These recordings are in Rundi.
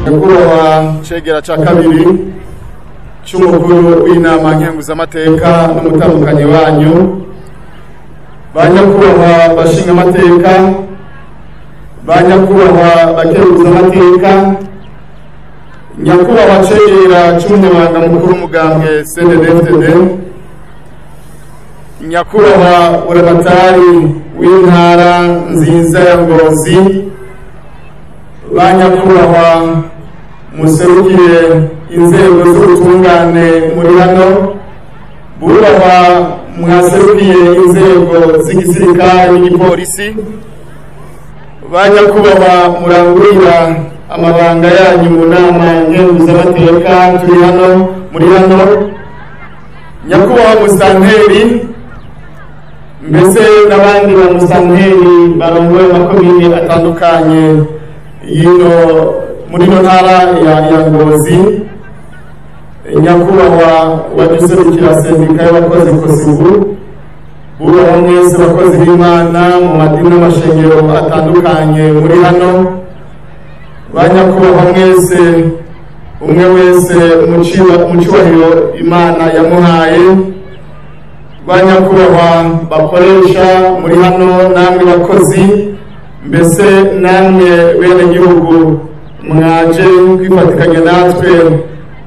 Nyakubahwa cegera ca kabiri c'umukuru w'inama nkenguzamateka n'umutambukanyi wanyu, ba nyakubahwa bashingamateka, ba nyakubahwa bakenguzamateka, nyakubahwa cegera c'umunyamabanga mukuru w'umugambwe CNDD-FDD, nyakubahwa buramatari w'intara nziza ya Ngozi, ba nyakubahwa muserukire inzego z'ubutungane muri hano, bubahwa mwaserukiye inzego z'igisirikare n'igipolisi, ba nyakubahwa murangurira amabanga yanyu mu nama nkenguzamateka turi hano muri hano, nyakubahwa musanteri mbese n'abandi ba musanteri barongoye amakomine atandukanye yino muri ino ntara ya Ngozi, nyakubahwa waduserukira sendika y'abakozi COSYBU, bubahwa mwese bakozi b'Imana mu madini n'amashengero atandukanye muri hano, ba nyakubahwa mwese umwe wese mu cyubahiro Imana yamuhaye, ba nyakubahwa bakoresha muri hano namwe bakozi, mbese namwe bene gihugu mwaje kwifatikanya natwe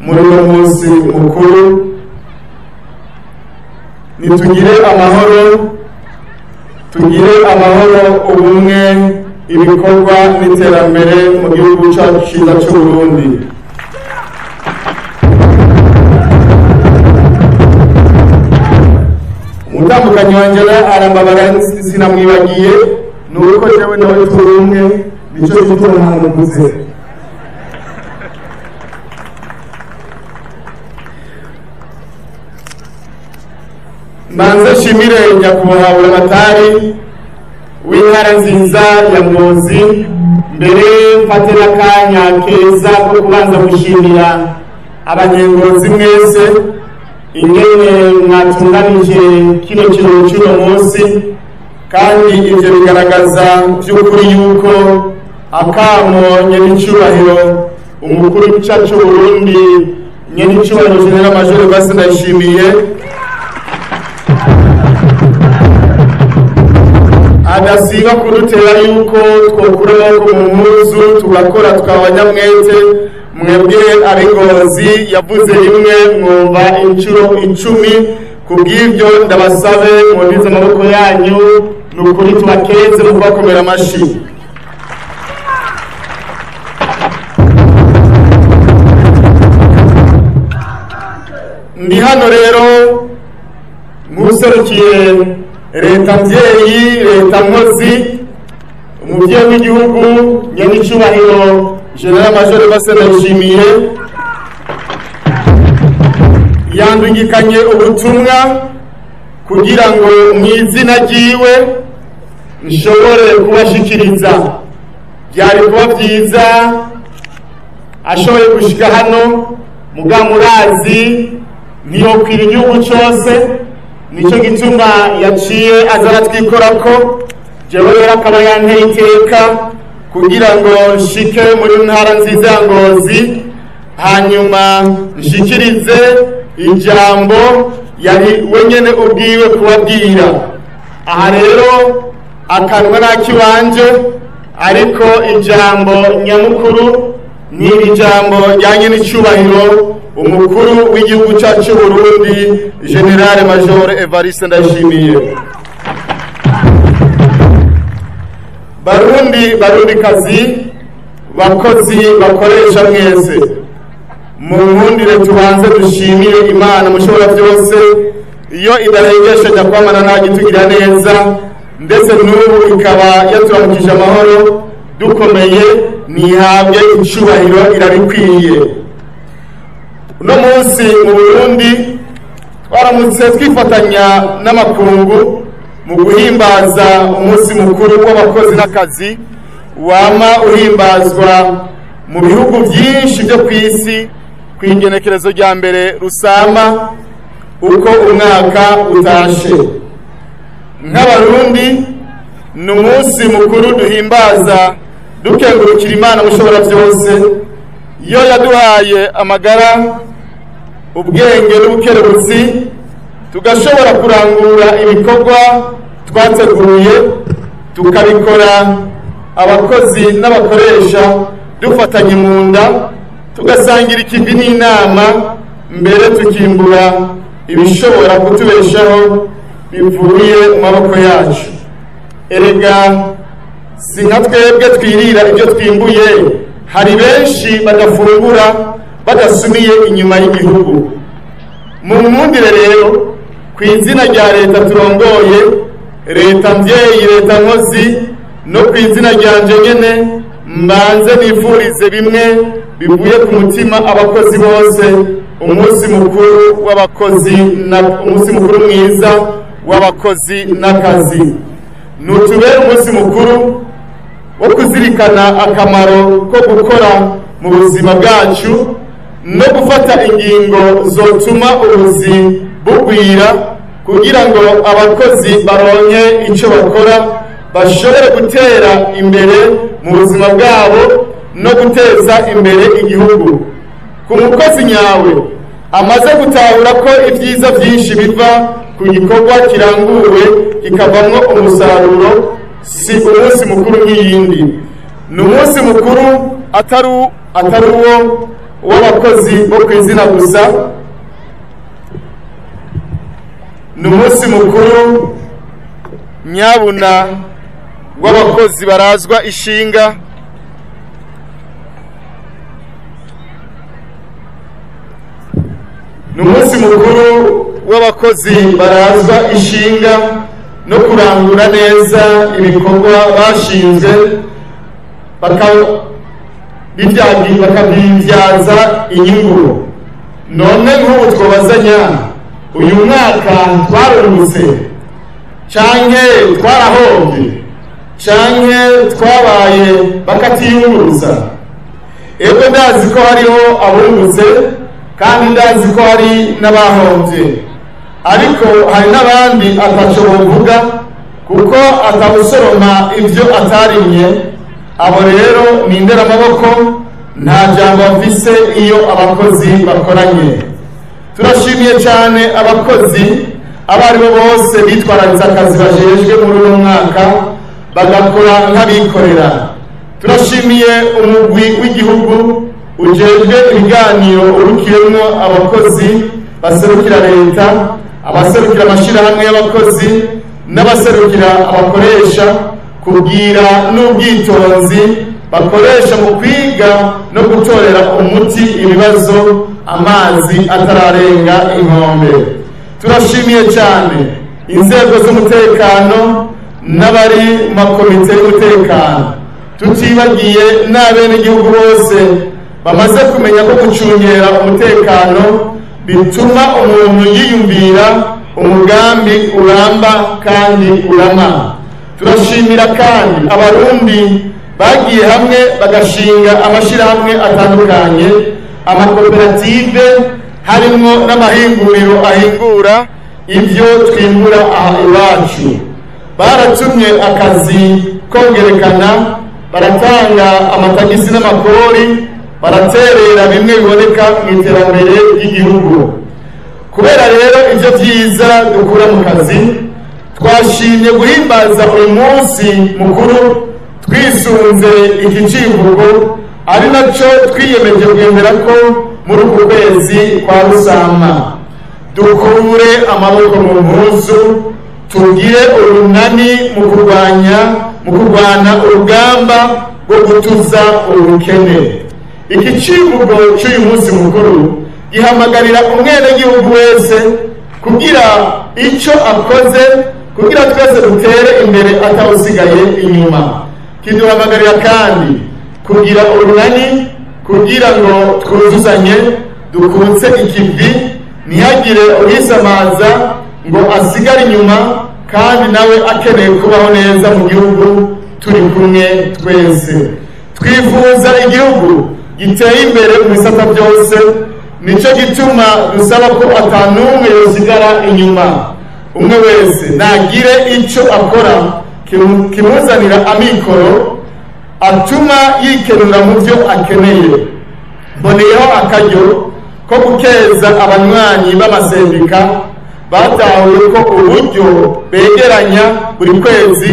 muri uno munsi mukuru. Nitugire amahoro, tugire amahoro, ubumwe, ibikorwa n'iterambere mu gihugu cyacu cyiza cy'u Burundi. Umutambukanyi wanjye arambabara sinamwibagiye, ni uko jewe nawe turi umwe, nicyo gituma ntamuguze. Mbanze nshimire nyakubahwa buramatari w'intara nziza ya Ngozi, mbere mfate n'akanya keza ko kubanza gushimira abanyengozi mwese ingene mwatunganije kino kirori cy'uno munsi, kandi ivyo bigaragaza by'ukuri yuko akamo nyenicubahiro umukuru w'igihugu cy'u Burundi nyenicubahiro General Major Evariste Ndayishimiye adasiba kudutera yuko twokura amaboko mu mpuzu tugakora tukaba abanyamwete. Mwebwe ab'Ingozi yavuze rimwe mwumva inshuro 10, kubw'ibyo ndabasabe mwumvize amaboko yanyu, ni ukuri tubakeze mu kubakomera amashi. Ndi hano rero nk'userukiye leta mvyeyi, leta nkozi, umuvyeyi w'igihugu nyenicubahiro General Major Evariste Ndayishimiye yandungikanye ubutumwa kugira ngo mu izina ryiwe nshobore kubashikiriza. Byari kuba byiza ashoboye gushika hano, muga murazi ntiyokwira igihugu cose, nicyo gituma yaciye aza aratwikorako. Jewe rero akaba yanteye iteka kugira ngo nshike muri ntara nziza ya Ngozi, hanyuma nshikirize ijambo yari wenyene ubwiwe kubabwira. Aha rero akanwa nakiwanje, ariko ijambo nyamukuru ni ijambo ryanye n'icubahiro umukuru w'igihugu cyacu cy'u Burundi General Major Evariste Ndayishimiye. Barundi, Barundikazi, bakozi bakoresha mwese, mu nkundire tubanze dushimire Imana mushobora byose, iyo idahengesha jya kwamana ntagitugira neza, ndetse n'ubu ikaba yaturamukije amahoro dukomeye, ntihabwe icubahiro irabikwiye. Uno munsi mu Burundi twaramutse twifatanya n'amakungu mu guhimbaza umunsi mukuru w'abakozi n'akazi, wama uhimbazwa mu bihugu byinshi byo ku isi ku igenekerezo rya mbere rusama uko umwaka utashe. Nk'abarundi ni umunsi mukuru duhimbaza dukengurukira Imana mushobora byose Iyo yaduhaye amagara, ubwenge n'ubukerebutsi, tugashobora kurangura ibikorwa twateguye, tukabikora abakozi n'abakoresha dufatanye mu nda, tugasangira ikivi n'inama, mbere tukimbura ibishobora kutubeshaho bivuye mu maboko yacu. Erega si nka twebwe twirira ibyo twimbuye, hari benshi badafungura badasumiye inyuma y'igihugu. Mu nkundire rero, ku izina rya leta turongoye, leta mvyeyi, leta nkozi, no ku izina ryanje nyene, mbanze nifurize bimwe bivuye ku mutima abakozi bose umunsi mukuru w'abakozi na umunsi mukuru mwiza w'abakozi n'akazi. Nutubere umunsi mukuru wo kuzirikana akamaro ko gukora mu buzima bwacu no gufata ingingo zotuma ubuzi bugwira, kugira ngo abakozi baronke icyo bakora, bashobore gutera imbere mu buzima bwabo no guteza imbere igihugu. Ku mukozi nyawe amaze gutahura ko ibyiza byinshi biva ku gikorwa kiranguwe kikavamwo umusaruro, si umunsi mukuru nk'iyindi, ni umunsi mukuru atari uwo w'abakozi bo ku izina gusa, ni umunsi mukuru nyabuna w'abakozi barazwa ishinga. Ni umunsi mukuru w'abakozi barazwa ishinga no kurangura neza ibikorwa bashinze, bakabibyaza inyungu. None nk'ubu twabazanya, uyu mwaka twarungutse canke twarahombye canke twabaye bakatiyunguruza? Ego, ndazi ko hariho abungutse kandi ndazi ko hari n'abahombye, ariko hari n'abandi ataco bovuga kuko atawusoroma ivyo atarimye. Abo rero ni inderamaboko, nta jambo bafise iyo abakozi bakoranye. Turashimiye cyane abakozi abo aribo bose bitwararitse akazi bajejwe muri uno mwaka, bagakora nk'abikorera. Turashimiye umugwi w'igihugu ujejwe ibiganiro urukiyemwo abakozi baserukira leta, abaserukira amashirahamwe y'abakozi n'abaserukira abakoresha, kugira n'ubwitonzi bakoresha mu kwiga no gutorera umuti ibibazo amazi atararenga inkombe. Turashimiye cyane inzego z'umutekano n'abari mu makomite y'umutekano, tutibagiye n'abenegihugu bose bamaze kumenya ko gucungera umutekano bituma umuntu yiyumvira umugambi uramba kandi urama. Turashimira kandi abarundi bagiye hamwe bagashinga amashirahamwe atandukanye, amakoperative, harimwo n'amahinguriro ahingura ibyo twimbura aha iwacu. Baratumye akazi kongerekana, baratanga amatagisi n'amakori, baraterera bimwe biboneka mu iterambere ry'igihugu. Kubera rero ivyo vyiza dukura mu kazi, twashimye guhimbaza uyu munsi mukuru twisunze iki civugo, ari naco twiyemeje kugendera ko muri uku kwezi kwa Rusama: dukure amaboko mu mpuzu, tugire urunani mu kurwanya, mu kurwana urugamba rwo gutuza ubukene. Iki civugo c'uyu munsi mukuru gihamagarira umwenegihugu wese kugira ico akoze kugira twese dutere imbere atawusigaye inyuma. Kiduhamagarira kandi kugira urunani kugira ngo twuzuzanye, dukutse ikivi, ntihagire uwisamaza ngo asigare inyuma, kandi nawe akeneye kubaho neza mu gihugu turi kumwe twese. Twifuza igihugu giteye imbere mu bisata byose, nicyo gituma dusaba ko atanumwe yosigara inyuma. Umwe wese nagire icyo akora kimuzanira amikoro atuma yikenura mu byo akeneye. Mboneyeho akaryo ko gukeza abanywanyi b'amasendika batahuye ko uburyo begeranya buri kwezi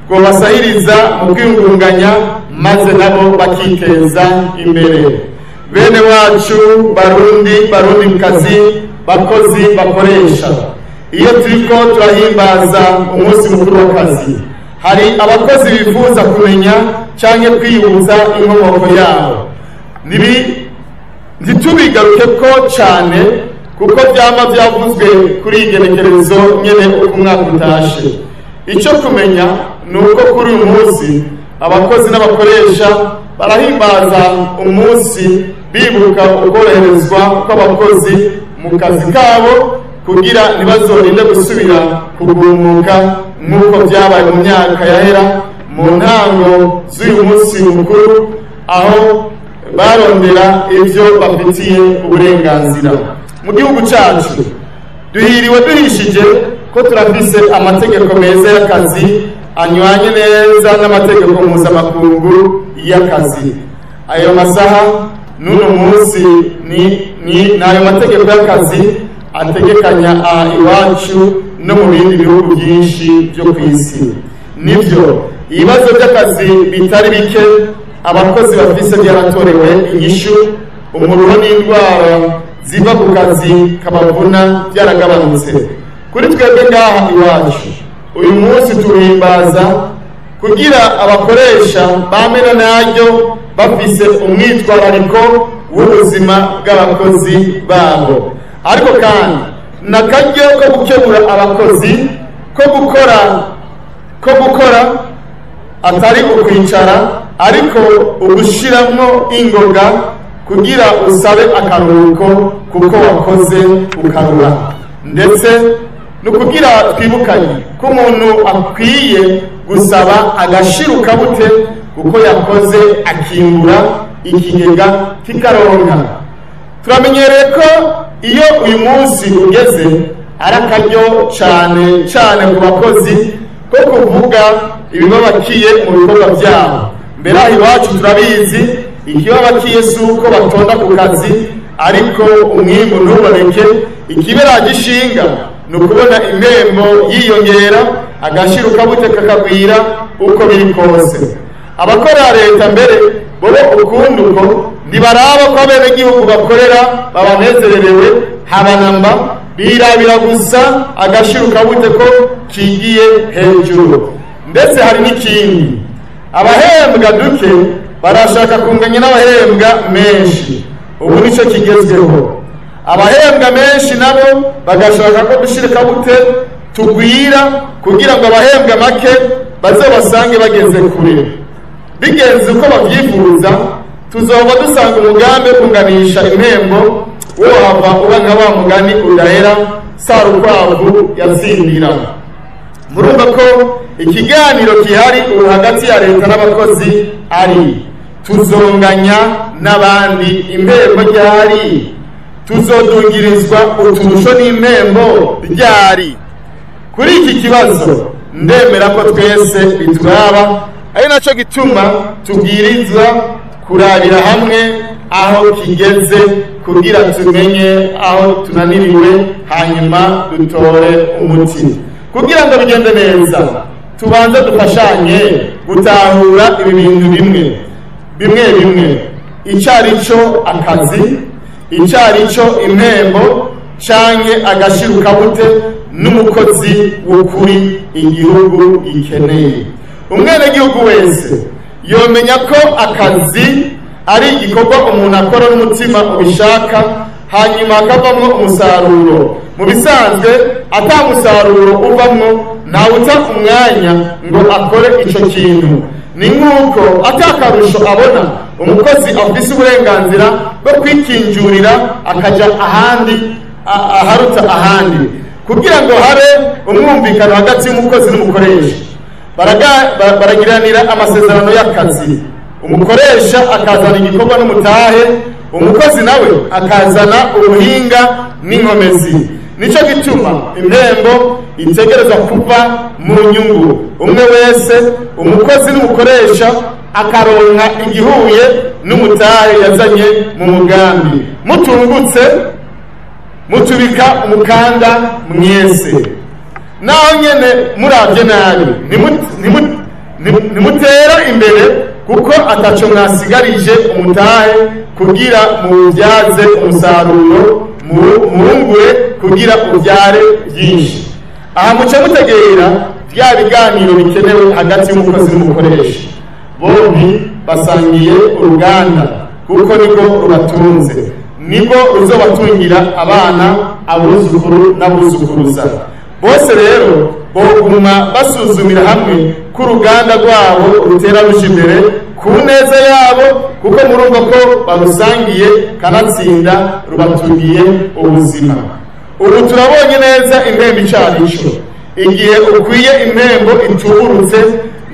bwobasahiriza mu kwiyungunganya, maze nabo bakiteza imbere. Bene wacu Barundi, Barundikazi, bakozi, bakoresha, iyo turiko turahimbaza umunsi mukuru w'akazi, hari abakozi bifuza kumenya canke kwibutsa inkomoko yabo. Ntitubigaruke ko cane kuko vyama vyavuzwe kuri iyi genekerezo nyene uko umwaka utashe. Ico kumenya ni uko kuri uyu munsi abakozi n'abakoresha barahimbaza umunsi bibuka ukoroherezwa kw'abakozi mu kazi kabo, kugira ntibazorinde gusubira kugumuka nk'uko vyabaye mu myaka yahera mu ntango z'uyu munsi mukuru, aho barondera ivyo bafitiye uburenganzira. Mu gihugu cacu duhiriwe duhishije ko turafise amategeko meza y'akazi anywanye neza n'amategeko mpuzamakungu y'akazi. Ayo masaha n'uno munsi ni n'ayo mategeko y'akazi ategekanya aha iwacu no mu bindi bihugu byinshi byo ku isi. Nivyo, ibibazo by'akazi bitari bike abakozi bafise byaratorewe inyishu. Umuruho n'indwara ziva ku kazi kabavuna byaragabanutse. Kuri twebwe ngaha iwacu, uyu munsi tuhimbaza kugira abakoresha bamena naryo bafise umwitwarariko w'ubuzima bw'abakozi babo, ariko kandi n'akaryo ko gukebura abakozi ko gukora atari ukwicara, ariko ugushiramwo ingoga kugira usabe akaruhuko kuko wakoze ukarura, ndetse ni ukugira twibukanye ko umuntu akwiye gusaba agashiruka bute kuko yakoze akimbura, ikigega kikaronka. Turamenyereye ko iyo uyu munsi ugeze ari akaryo cane cane ku bakozi ko kuvuga ibibabakiye mu bikorwa byabo. Mbere aho iwacu turabizi, ikibabakiye si uko batonda ku kazi ariko umwimbu ntuboneke. Ikibera gishinga ni ukubona impembo yiyongera, agashiruka bute kakagwira uko biri kose. Abakorera leta mbere bobo ukundi uko ntibaraba ko abenegihugu bakorera babanezererewe habanamba, birabira gusa agashiruka bute ko kigiye hejuru. Ndetse hari n'ikindi: abahembwa duke barashaka kunganya n'abahembwa menshi, ubu nicyo kigezweho. Abahembwa menshi nabo bagashaka ko dushirika bute tugwira kugira ngo abahembwa make bazobasange bageze kure. Bigenze uko babyifuza, tuzoba dusanga umugambi wo kunganisha impembo wohava uba nka wa mugani udahera Sarukwavu yatsindira. Murumva ko ikiganiro gihari ubu hagati ya leta n'abakozi ari: tuzonganya n'abandi impembo ryari? Tuzodungirizwa uturusho n'impembo ryari? Kuri iki kibazo ndemera ko twese bituraba, ari nacyo gituma tubwirizwa kurabira hamwe aho kigeze kugira tumenye aho tunaniriwe, hanyuma dutore umuti. Kugira ngo bigende neza, tubanze dufashanye gutahura ibi bintu bimwe bimwe bimwe: icari cyo akazi, icari cyo impembo canke agashirukabute, n'umukozi w'ukuri igihugu gikeneye. Umwenegihugu wese yomenya ko akazi ari igikorwa umuntu akora n'umutima ubishaka, hanyuma hakavamwo umusaruro. Mu bisanzwe, ata musaruro uvamwo, ntawuta umwanya ngo akore ico kintu. Ni nk'uko ata karusho abona, umukozi afise uburenganzira bwo kwikinjurira akaja ahandi aharuta ahandi. Kugira ngo habe umwumvikano hagati y'umukozi n'umukoresha, baragiranira amasezerano y'akazi. Umukoresha akazana igikorwa n'umutahe, umukozi nawe akazana ubuhinga n'inkomezi. Nicyo gituma impembo itegerezwa kuva mu nyungu umwe wese, umukozi n'umukoresha. akaronka igihuye n'umutahe yazanye mu mugambi. Mutungutse mutubika umukanda mwese. Naho nyene muravye nabi ntimutera imbere, kuko ataco mwasigarije umutahe kugira muwubyaze umusaruro, muwungure kugira ubyare byinshi. Aha muca mutegera bya biganiro bikenewe hagati y'umukozi n'umukoresha. Bombi basangiye uruganda kuko niko rubatunze, niko ruzobatungira abana, abuzukuru n'abuzukuruza. Bose rero boguma basuzumira hamwe ko uruganda rwabo rutera ruja imbere ku neza yabo, kuko murumva ko barusangiye, kanatsinda rubatungiye ubuzima. Ubu turabonye neza impembo icarico. Igihe ukwiye impembo ituburutse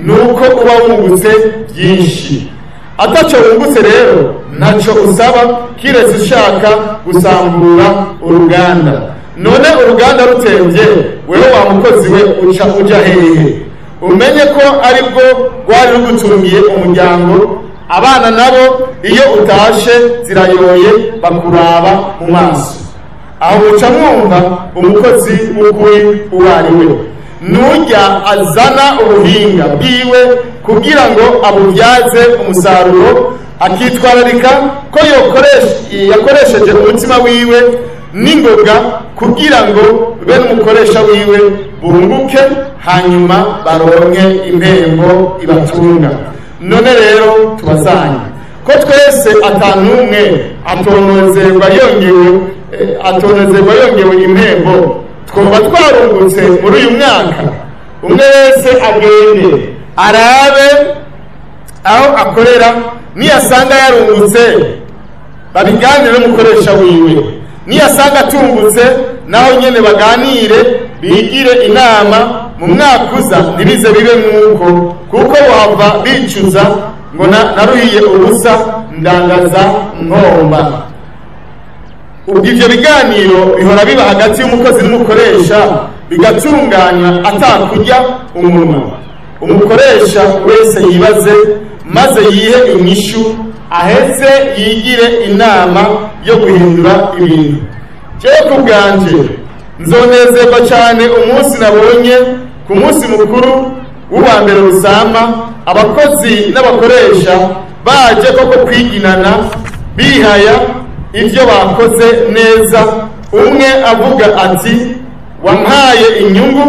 nuko uba wungutse byinshi. Ataco wungutse rero ntaco usaba, kiretse ushaka gusambura uruganda. None uruganda rutemvye, wewe wa mukozi we uca uja hehe? Umenye ko aribwo rwari rugutungiye umuryango. Abana nabo iyo utashe zirayoye bakuraba mu maso. Aho muca mwumva umukozi w'ukuri uwo ari we. Nujya azana ubuhinga bwiwe kugira ngo abubyaze umusaruro, akitwararika ko yakoresheje umutima wiwe n'ingoga kugira ngo bene umukoresha wiwe bunguke, hanyuma baronke impembo ibatunga. None rero tubazanye ko twese atanumwe atonozerwa yongewe impembo, twoba twarungutse muri uyu mwaka. Umwe wese agende arabe aho akorera, niyasanga yarungutse babiganire n'umukoresha wiwe, niyasanga atungutse naho nyene baganire, bigire inama. Mu mwaka uza ntibize bibe nk'uko, kuko wava bicuza ngo naruhiye ubusa ndangaza nkomba. Ubwo ivyo biganiro bihora biba hagati y'umukozi n'umukoresha, bigatunganywa atakurya umunwa. Umukoresha wese yibaze maze yihe inyishu, aheze yigire inama yo guhindura ibintu. Jewe ku bwanje nzonezerwa cyane umunsi nabonye ku munsi mukuru w'uwa mbere rusama, abakozi n'abakoresha baje koko kwiginana, bihaya ibyo bakoze neza. Umwe avuga ati wampaye inyungu,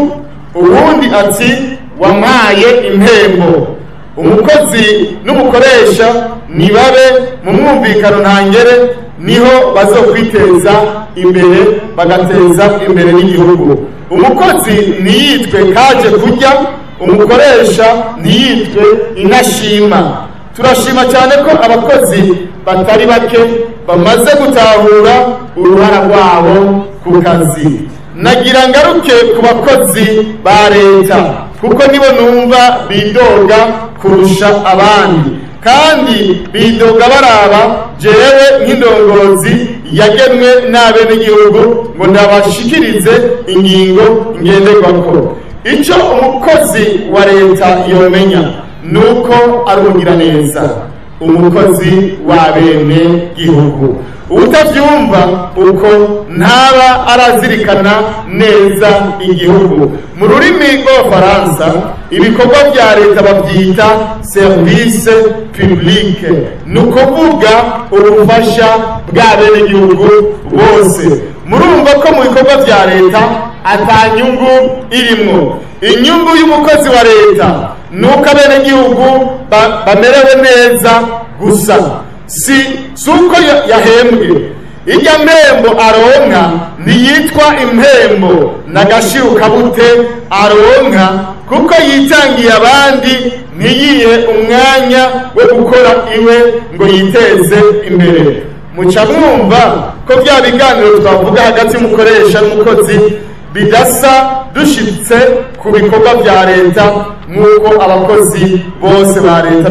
uwundi ati wampaye impembo. Umukozi n'umukoresha nibabe mu mwumvikano ntangere, niho bazokwiteza imbere bagateza imbere n'igihugu. Umukozi ntiyitwe kaje kurya, umukoresha ntiyitwe intashima. Turashima cyane ko abakozi batari bake bamaze gutahura uruhara rwabo ku kazi. Nagira ngaruke ku bakozi ba leta, kuko nibo numva bidoga kurusha abandi, kandi bidoga baraba jewe nk'indongozi yagenwe n'abenegihugu ngo ndabashikirize ingingo ngenderwako. Icyo umukozi wa leta yomenya nuko ari umugiraneza, umukozi wa bene gihugu. Utavyumva uko ntaba arazirikana neza igihugu. Mu rurimi rw'Abafaransa ibikorwa bya leta babyita service publique, ni ukuvuga ubufasha bw'abenegihugu bose. Murumva ko mu bikorwa bya leta atanyungu irimwo. Inyungu y'umukozi wa leta nuko abenegihugu bamerewe neza gusa, si suko yahembwe. Ijya mpembo aronka ntiyitwa impembo, n'agashirukabute aronka, kuko yitangiye abandi ntiyihe umwanya wo gukora iwe ngo yiteze imbere. Muca mwumva ko bya biganiro twavuga hagati y'umukoresha n'umukozi bidasa dushitse ku bikorwa bya leta, nk'uko abakozi bose ba leta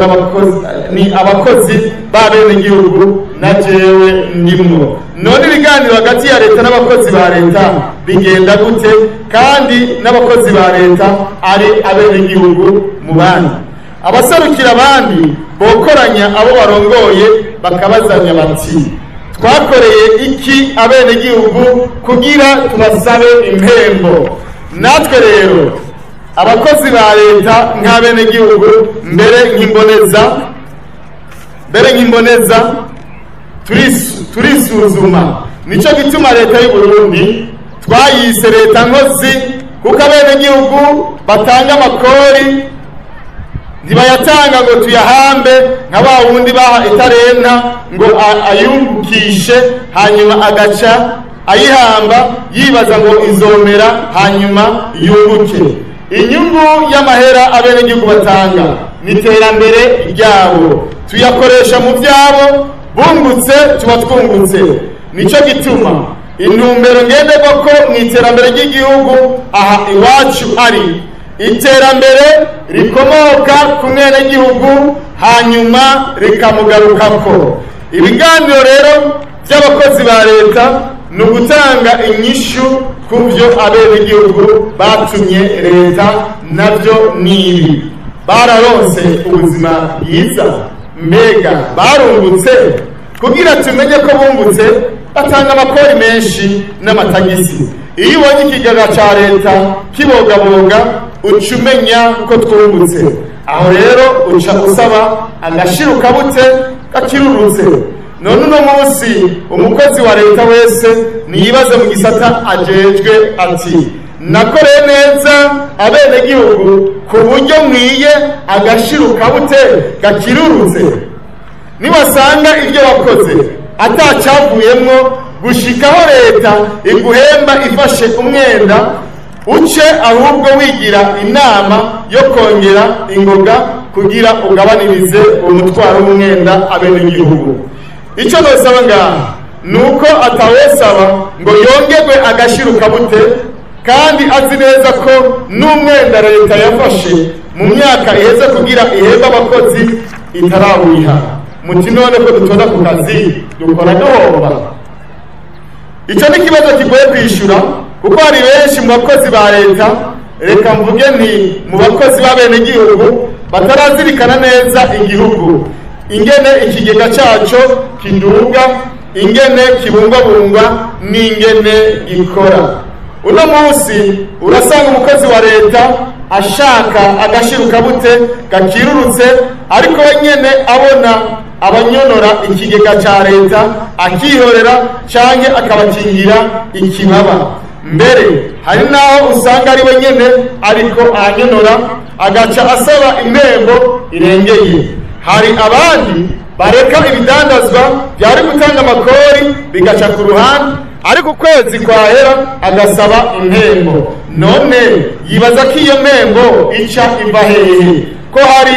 ni abakozi b'abenegihugu na jewe ndimwo. None ibiganiro hagati ya leta n'abakozi ba leta bigenda gute, kandi n'abakozi ba leta ari abenegihugu mu bandi? Abaserukira abandi bokoranya abo barongoye bakabazanya bati: twakoreye iki abenegihugu kugira tubasabe impembo? Natwe rero abakozi ba leta nk'abenegihugu, mbere nk'imboneza turisuzuma. Nico gituma leta y'u Burundi twayise leta nkozi, kuko abenegihugu batanga amakori ntibayatanga ngo tuyahambe nka ba wundi baha itarenta ngo ayungukishe, hanyuma agaca ayihamba yibaza ngo izomera hanyuma yunguke. Inyungu y'amahera abenegihugu batanga ni iterambere ryabo, tuyakoresha mu byabo, bungutse tuba twungutse. Nico gituma intumbero ngenderwako mu iterambere ry'igihugu aha iwacu ari iterambere rikomoka ku mwenegihugu hanyuma rikamugarukako. Ibiganiro rero by'abakozi ba leta ni ugutanga inyishu ku byo abenegihugu batumye leta, nabyo ni ibi: bararonse ubuzima bwiza, mbega barungutse? Kugira tumenye ko bungutse, batanga amakori menshi n'amatagisi. Iyo ubonye ikigega ca leta kibogaboga, uca umenya ko twungutse. Aho rero uca usaba agashirukabute gakirurutse. None uno munsi umukozi wa leta wese niyibaze mu gisata ajejwe ati: nakoreye neza abenegihugu ku buryo nkwiye agashirukabute gakirurutse? Niwasanga ibyo wakoze atacyavuyemwo, gushikaho leta iguhemba ifashe umwenda, uce ahubwo wigira inama yo kongera ingoga kugira ugabanirize umutwaro w'umwenda abenegihugu. Icyo nosaba ngaha ni uko atawesaba ngo yongerwe agashirukabute, kandi azi neza ko n'umwenda leta yafashe mu myaka iheze kugira ihembe abakozi itarawuha. Muti none ko dutonda ku kazi dukora duhomba? Icyo ni ikibazo kigoye kwishyura, kuko hari benshi mu bakozi ba leta, reka mvuge nti mu bakozi b'abenegihugu, batarazirikana neza igihugu, ingene ikigega cyaco kiduga, ingene kibungwabungwa n'ingene gikora. Uno munsi urasanga umukozi wa leta ashaka agashirukabute gakirurutse, ariko we nyene abona abanyonora ikigega ca leta akihorera canke akabakingira ikibaba. Mbere hari naho usanga ari we nyene ariko ahanyonora, agaca asaba impembo irengeye. Hari abandi bareka ibidandazwa byari gutanga amakori bigaca ku ruhande, ariko ukwezi kwahera agasaba impembo. None yibaza ko iyo mpembo ica iva hehe, ko hari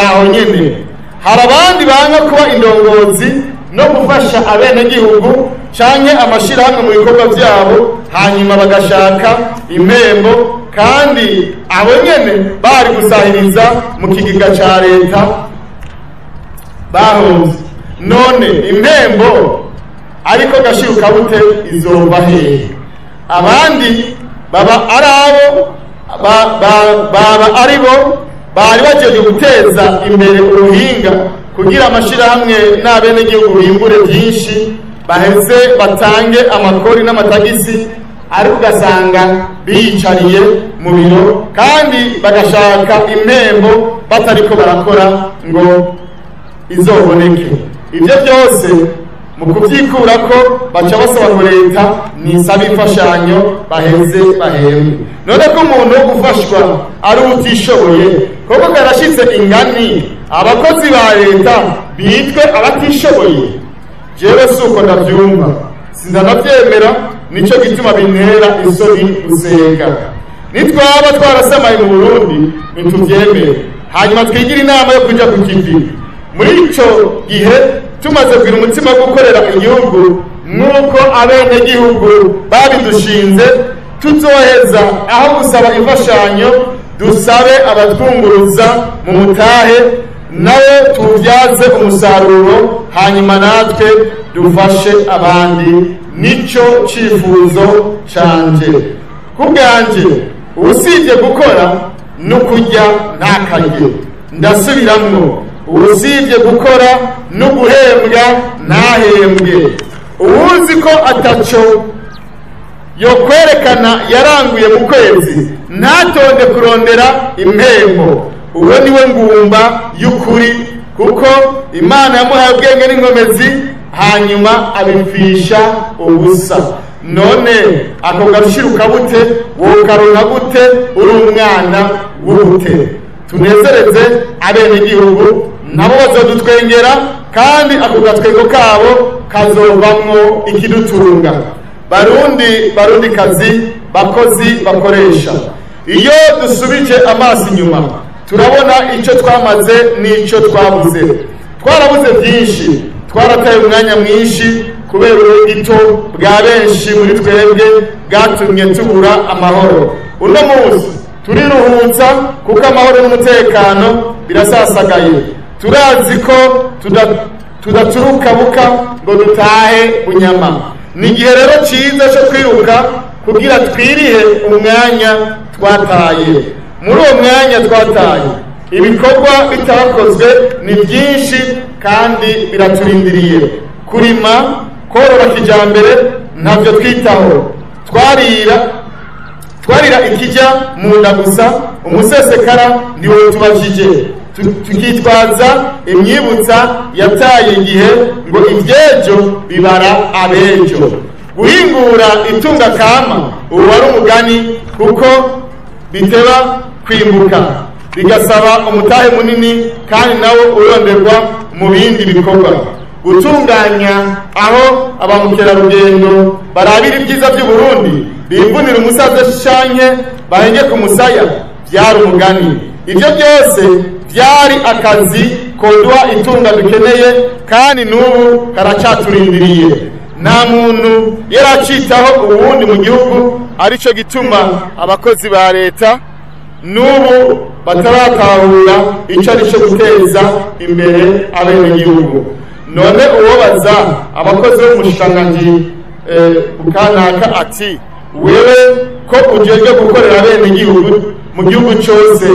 aho nyene? Hari abandi banga kuba indongozi no gufasha abenegihugu canke amashirahamwe mu bikorwa vyabo, hanyuma bagashaka impembo, kandi abo nyene bari gusahiriza mu kigega ca leta bahomvye. None impembo ariko gashirukabute izova hehe? Abandi baba ari abo baba ari bo bari bajeje guteza imbere ubuhinga kugira amashirahamwe n'abenegihugu bimbure byinshi, baheze batange amakori n'amatagisi, ariko ugasanga biyicariye mu biro kandi bagashaka impembo batariko barakora ngo izoboneke. Ibyo byose mu kubyikurako baca basaba ngo leta nisaba imfashanyo baheze bahembwe. None ko umuntu wo gufashwa ari utishoboye, koko karashitse ingani abakozi ba leta bitwe abatishoboye? Jewe suko ndavyumva, sindanavyemera, nico gituma bintera isoni gusenga. Nitwaba twarasamaye mu Burundi ntituvyemere, hanyuma twigira inama yo kuja ku kivi. Muri ico gihe tumaze kugira umutima wo gukorera igihugu nk'uko abenegihugu babidushinze, tuzoheza aho gusaba imfashanyo dusabe abatwunguruza mu mutahe, nawe tuwubyaze umusaruro, hanyuma natwe dufashe abandi. Nico cifuzo canje. Ku bwanje, usibye gukora no kurya ntakarye. Ndasubiramwo, usibye gukora no guhembwa ntahembwe. Uwuzi ko ataco yo kwerekana yaranguye mu kwezi ntatonde kurondera impembo, uwo niwe ngumba y'ukuri, kuko Imana yamuhaye ubwenge n'inkomezi hanyuma abipfisha ubusa. None ako gashiruka bute wokaronka gute uri umwana w'ubute? Tunezereze abenegihugu nabo bazodutwengera, kandi ako gatwengo kabo kazovamwo ikidutunga. Barundi, barundi kazi, bakozi, bakoresha, iyo dusubije amaso inyuma turabona icyo twamaze n'icyo twabuze. Twarabuze byinshi, twarataye umwanya mwinshi kubera ubugito bwa benshi muri twebwe bwatumye tubura amahoro. Uno munsi turiruhutsa kuko amahoro n'umutekano birasasagaye. Turazi ko tudaturuka buka ngo dutahe bunyama. Ni igihe rero cyiza cyo kwiruka kugira twirihe umwanya twataye. Muri uwo mwanya twataye ibikorwa bitakozwe ni byinshi kandi biraturindiriye. Kurima, korora kijambere ntabyo twitaho, twarira ikijya mu nda gusa, umusesekara ntiwotubajije, tukitwaza imyibutsa yataye igihe ngo ibyejo bibara abejo. Guhingura itunga kama ubu wari umugani, kuko biteba kwimbuka bigasaba umutahe munini kandi nawo uronderwa mu bindi bikorwa. Gutunganya aho abamukerarugendo barabira ibyiza by'u Burundi bimvunira umusaza canke bahenge ku musaya byari umugani. Ibyo byose byari akazi koduha itunga dukeneye, kandi n'ubu karacaturindiriye. Nta muntu yaracitaho uwundi mu gihugu, arico gituma abakozi ba leta n'ubu bataratahura icyo ari cyo guteza imbere abenegihugu. None uwobaza abakozi bo mu bushikiranganji bukanaka ati wewe ko ujejwe gukorera abenegihugu mu gihugu cyose,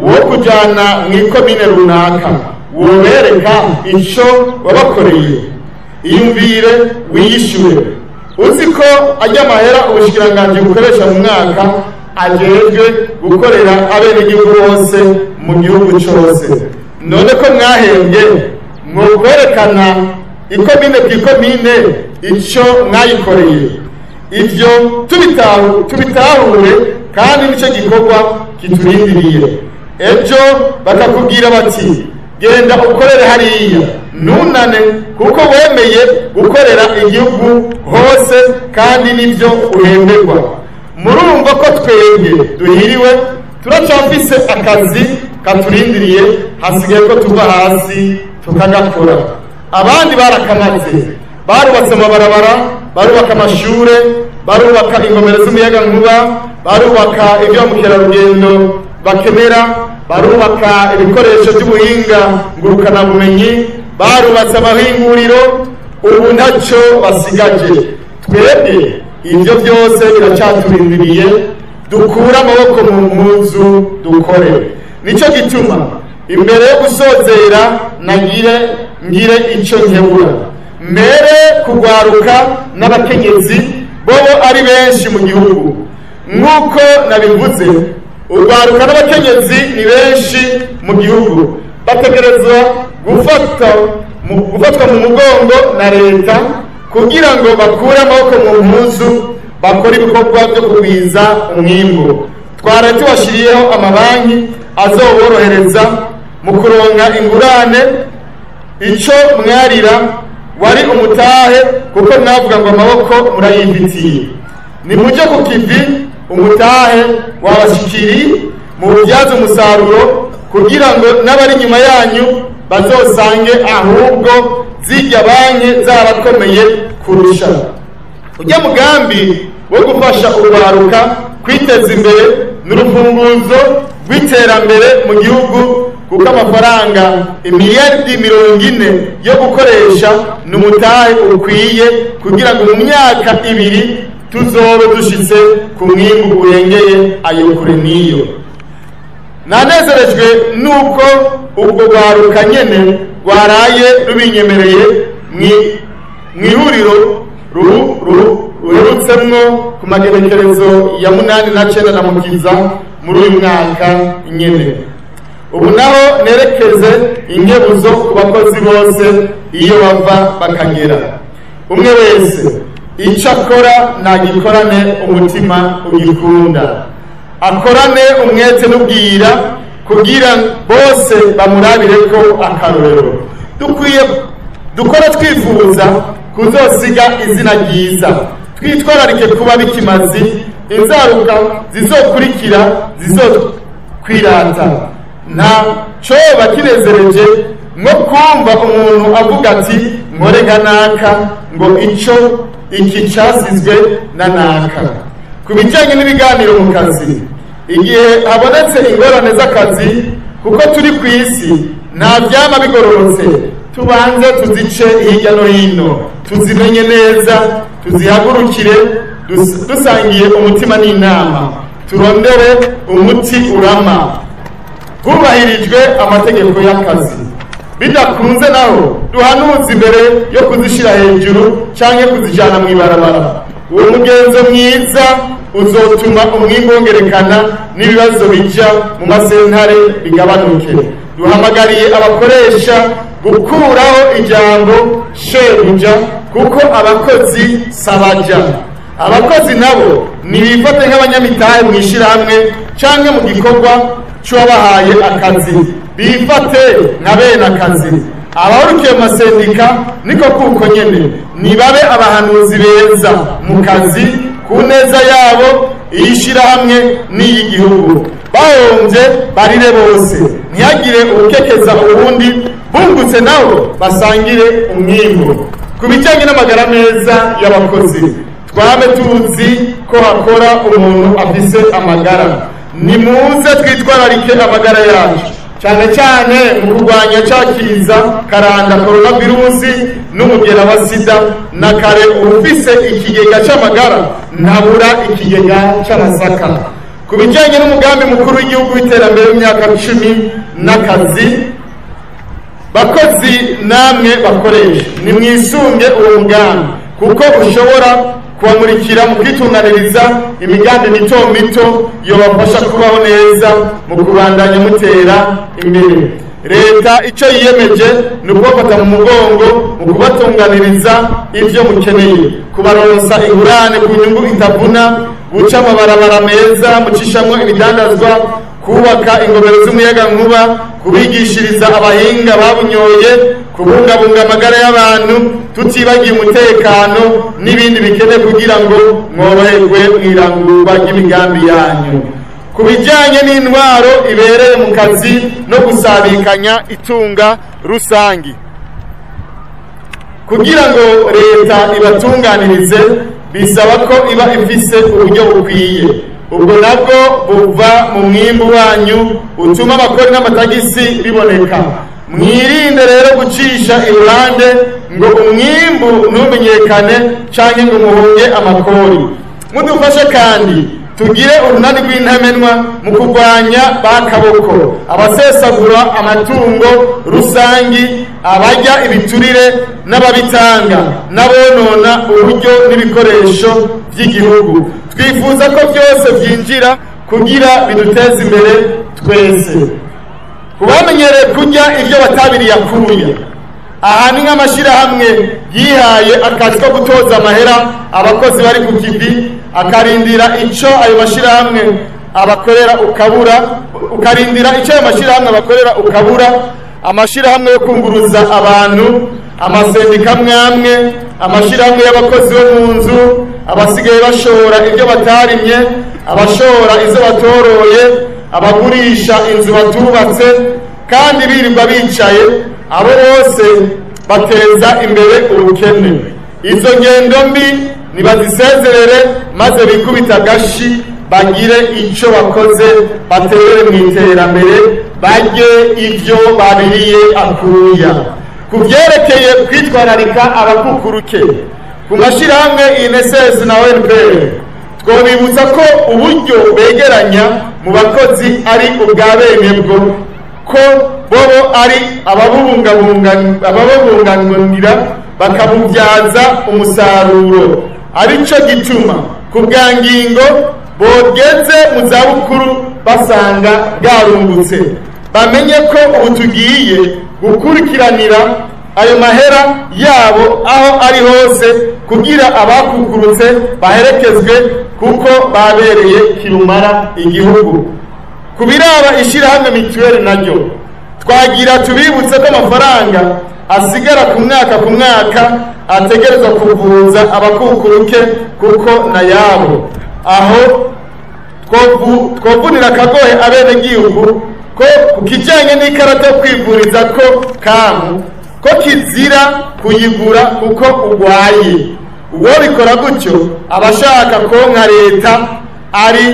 wo kujyana mu ikomine runaka wobereka icyo wabakoreye? Iyumvire wiyishyure. Uzi ko ajya amahera ubushikiranganji bukoresha mu mwaka ajejwe gukorera abenegihugu bose mu gihugu cyose. None ko mwahembwe mwokwerekana ikomine ku ikomine icyo mwayikoreye. Ibyo tubitahure, kandi nicyo gikorwa kiturindiriye. Ejo bakakubwira bati genda ukorere hariya, ntunane kuko wemeye gukorera igihugu hose kandi nibyo uhemberwa. Murumva ko twebwe duhiriwe, turacafise akazi katurindiriye, hasigaye ko tuva hasi tukagakora. Abandi barakamaze, barubatse amabarabara, barubaka amashure, barubaka ingomero z'umuyagankuba, barubaka ibyo mukerarugendo bakenera, barubaka ibikoresho by'ubuhinga ngurukanabumenyi, barubatse amahinguriro, ubu ntacyo basigaje. Twebwe ibyo byose biracaturindiriye, dukure amaboko mu mpuzu dukore. Nicyo gituma imbere yo gusozera nagire ngire icyo nkebura mbere kugwaruka n'abakenyezi bobo ari benshi mu gihugu. Nk'uko nabivuze, urwaruka n'abakenyezi ni benshi mu gihugu, bategerezwa gufatwa mu mugongo na leta kugira ngo bakure amaboko mu mpuzu, bakore ibikorwa byo kugwiza umwimbu. Twara tubashiriyeho amabanki azoborohereza mu kuronka ingurane. Icyo mwarira wari umutahe, kuko mwavuga ngo amaboko murayifitiye. Nimujye ku kivi, umutahe wabashikiriye, mubyaze umusaruro kugira ngo n'abari inyuma yanyu bazosange ahubwo zijya banki zarakomeye kurusha. Ujya mugambi wo gufasha urwaruka kwiteza imbere n'urufunguzo rw'iterambere mu gihugu, kuko amafaranga imiliyaridi 40 yo gukoresha ni umutahe ukwiye kugira ngo mu myaka 2 tuzobe dushitse ku mwimbu urengeye ayo kure n'iyo. Nanezerejwe nuko ubwo rwaruka nyene rwaraye rubinyemereye mw'ihuriro ruherutsemwo ku magenekerezo ya 8 na 9 na Mukiza muri uyu mwaka nyene. Ubu naho nerekeze inkebuzo ku bakozi bose iyo bava bakagera. Umwe wese icyo akora nagikorane umutima ugikunda, akorane umwete n'ubwira kugira bose bamurabire ko akarorero. Dukwiye dukora twifuza kuzosiga izina ryiza, twitwararike kuba bikimazi inzaruka zizokurikira zizokwirata. Nta coba kinezereje nko kumva umuntu avuga ati nkore nka naka, ngo ico iki casizwe na naka. Ku bijyanye n'ibiganiro mu kazi, igihe habonetse ingorane z'akazi, kuko turi ku isi nta vyama bigororotse, tubanze tuzice hirya no hino, tuzimenye neza, tuzihagurukire dusangiye umutima n'inama, turondere umuti urama hubahirijwe amategeko y'akazi. Bidakunze naho duhanuze imbere yo kuzishira hejuru canke kuzijana mw'ibarabara. Uwo mugenzo mwiza uzotuma umwimbu wongerekana n'ibibazo bija mu masentare bigabanuke. Duhamagariye abakoresha gukuraho ijambo shebuja, kuko abakozi sabaja. Abakozi nabo nibifate nk'abanyamitahe mw'ishirahamwe canke mu gikorwa c'uwabahaye akazi, bifate nka bene akazi. Abahurukiye mu masendika niko kuko nyene, nibabe abahanuzi beza mu kazi ku neza yabo, iy'ishirahamwe n'iy'igihugu. Bahomvye barire bose, ntihagire uwukekeza uwundi, bungutse nabo basangire umwimbu. Ku bijyanye n'amagara meza y'abakozi, twame tuzi ko hakora umuntu afise amagara. Nimuze twitwararike amagara yacu, cyane cyane mu kurwanya ca kiza karanda coronavirusi n'umugera wa sida. Na kare uwufise ikigega c'amagara ntabura ikigega c'amasaka. Ku bijyanye n'umugambi mukuru w'igihugu w'iterambere w'imyaka 10 n'akazi, bakozi namwe bakoresha nimwisunge uwo mugambi, kuko ushobora kubamurikira mu kwitunganiriza imigambi mito mito yobafasha kubaho neza mu kubandanya mutera imbere. Leta icyo yiyemeje ni ukubafata mu mugongo mu kubatunganiriza ibyo mukeneye, kubaronsa ingurane ku nyungu itavuna, guca amabarabara meza mucishamwo ibidandazwa, kubaka ingomero z'umuyagankuba, kubigishiriza abahinga babunyoye, kubungabunga amagara y'abantu tutibagiye umutekano n'ibindi bikenewe kugira ngo mworoherwe mw'irangurwa ry'imigambi yanyu. Ku bijyanye n'intwaro ibereye mu kazi no gusabikanya itunga rusangi, kugira ngo leta ibatunganirize bisaba ko iba ifise uburyo bukwiye. Ubwo nabwo buva mu mwimbu wanyu utuma abakora n'amatagisi biboneka. Mwirinde rero gucisha iruhande ngo umwimbu ntumenyekane canke ngo muhunge amakori. Mudufashe kandi tugire urunani rw'intamenwa mu kurwanya bakaboko, abasesagura amatungo rusangi, abarya ibiturire n'ababitanga, n'abonona uburyo n'ibikoresho by'igihugu. Twifuza ko byose byinjira kugira biduteze imbere twese. Kubamenyereye kurya ibyo batabiriye akuya, aha ni nk'amashyirahamwe yihaye akazi ko gutoza amahera abakozi bari ku kivi, akarindira icyo ayo mashyirahamwe abakorera ukabura, ukarindira icyo ayo mashyirahamwe abakorera ukabura. Amashyirahamwe yo kunguruza abantu, amasendika amwe, amashyirahamwe y'abakozi bo mu nzu, abasigaye bashora ibyo batarimye, abashora izo batoroye, abagurisha inzu batubatse kandi birirwa bicaye, abo bose bateza imbere ubukene. Izo ngendo mbi nibazisezerere maze bikubita agashi, bagire icyo bakoze, baterere mu iterambere, barye ibyo babiriye akuya. Ku byerekeye kwitwararika abakukuruke ku mashyirahamwe INSS na ONPR, Twobibutsa ko uburyo begeranya mu bakozi ari ubwa bene bwo, ko bobo ari ababubunganira bakabubyaza umusaruro. Arico gituma ku bwa ngingo bogeze mu zabukuru basanga bwarungutse. Bamenye ko ubu tugiye gukurikiranira ayo mahera yabo aho ari hose kugira abakukurutse baherekezwe, kuko babereye kirumara igihugu. Ku biraba ishirahamwe mituweli naryo twagira tubibutse ko amafaranga asigara ku mwaka ku mwaka ategerezwa kuvuza abakukuruke, kuko nayabo. Aho twovunira akagohe abenegihugu ko ku kijanye n'ikarata yo kwivuriza ko kamu ko kizira kuyigura kuko urwaye. Uwo bikora gutyo abashaka konka leta ari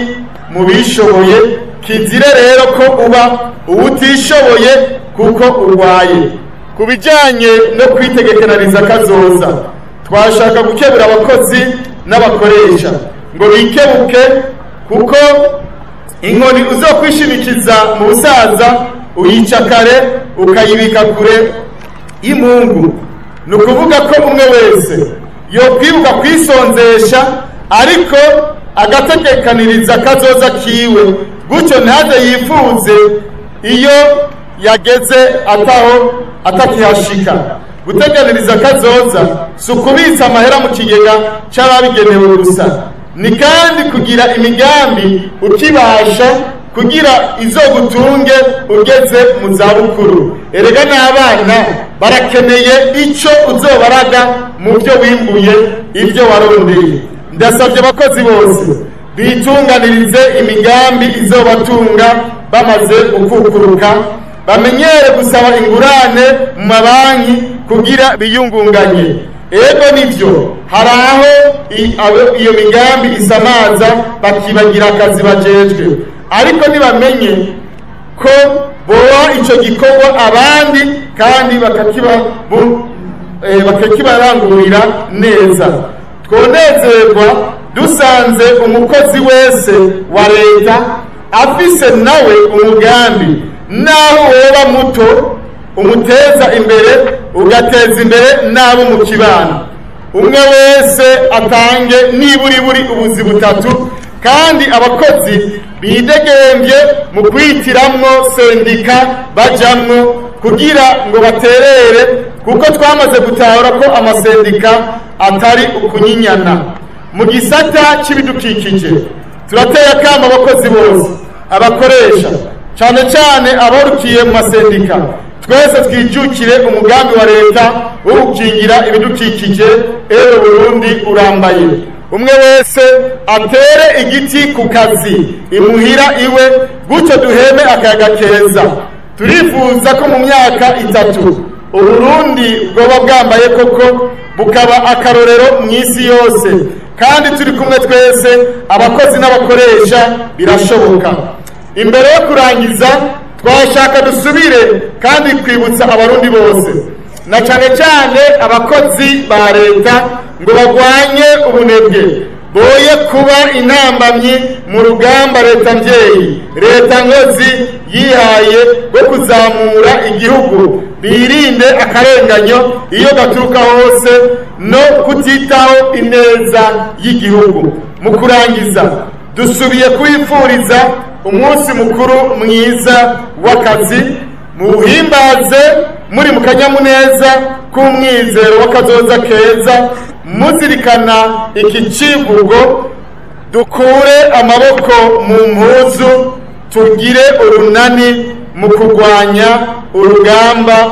mu bishoboye. Kizire rero ko uba uwutishoboye kuko urwaye. Ku bijanye no kwitegekaniriza kazoza, twashaka gukebura abakozi n'abakoresha ngo bikebuke, kuko inkoni uzokwishimikiza mu busaza uyica kare ukayibika kure y'impungu. Ni ukuvuga ko umwe wese yokwibuka kwisonzesha, ariko agategekaniriza kazoza kiwe, gutyo ntaze yifuze iyo yageze ataho atakihashika. Guteganiriza kazoza si ukubitsa amahera mu kigega c'ababigenewe gusa, ni kandi kugira imigambi ukibasha kugira izogutunge ugeze mu zabukuru. Erega n'abana barakeneye ico uzobaraga mu byo wimbuye, ibyo warondeye. Ndasabye abakozi bose bitunganirize imigambi izobatunga bamaze gukukuruka, bamenyere gusaba ingurane mu mabanki kugira biyungunganye. Ego nivyo, hari aho iyo migambi isamaza bakibagira akazi bajejwe, ariko ntibamenye ko boba ico gikorwa abandi kandi bakakibarangurira neza. Twonezerwa dusanze umukozi wese wa leta afise nawe umugambi, naho woba muto umuteza imbere ugateza imbere n'abo mu kibano. Umwe wese atange niburiburi ubuzi butatu, kandi abakozi bidegembye mu kwitiramwo sendika bajamwo kugira ngo baterere, kuko twamaze gutahura ko amasendika atari ukunyinyana. Mu gisata c'ibidukikije turateye akamo abakozi bose, abakoresha, cane cane aborukiye mu masendika, twese twijukire umugambi wa leta wo gukingira ibidukikije. Ewe Burundi urambaye. Umwe wese atere igiti ku kazi imuhira iwe, gutyo duheme akayaga keza. Turifuza ko mu myaka 3 Uburundi bwoba bwambaye koko, bukaba akarorero mu isi yose, kandi turi kumwe twese abakozi n'abakoresha birashoboka. Imbere yo kurangiza twashaka dusubire kandi kwibutsa abarundi bose na cane cane abakozi ba leta ngo bagwanye ubunebwe, boye kuba intambamyi mu rugamba leta mvyeyi, leta nkozi yihaye rwo kuzamura igihugu. Birinde akarenganyo iyo gaturuka hose no kutitaho ineza y'igihugu. Mu kurangiza dusubiye kwifuriza umunsi mukuru mwiza w'akazi, muhimbaze muri mu kanyamuneza k'umwizero w'akazoza keza, muzirikana iki civugo: dukure amaboko mu mpuzu, tugire urunani mu kurwanya urugamba.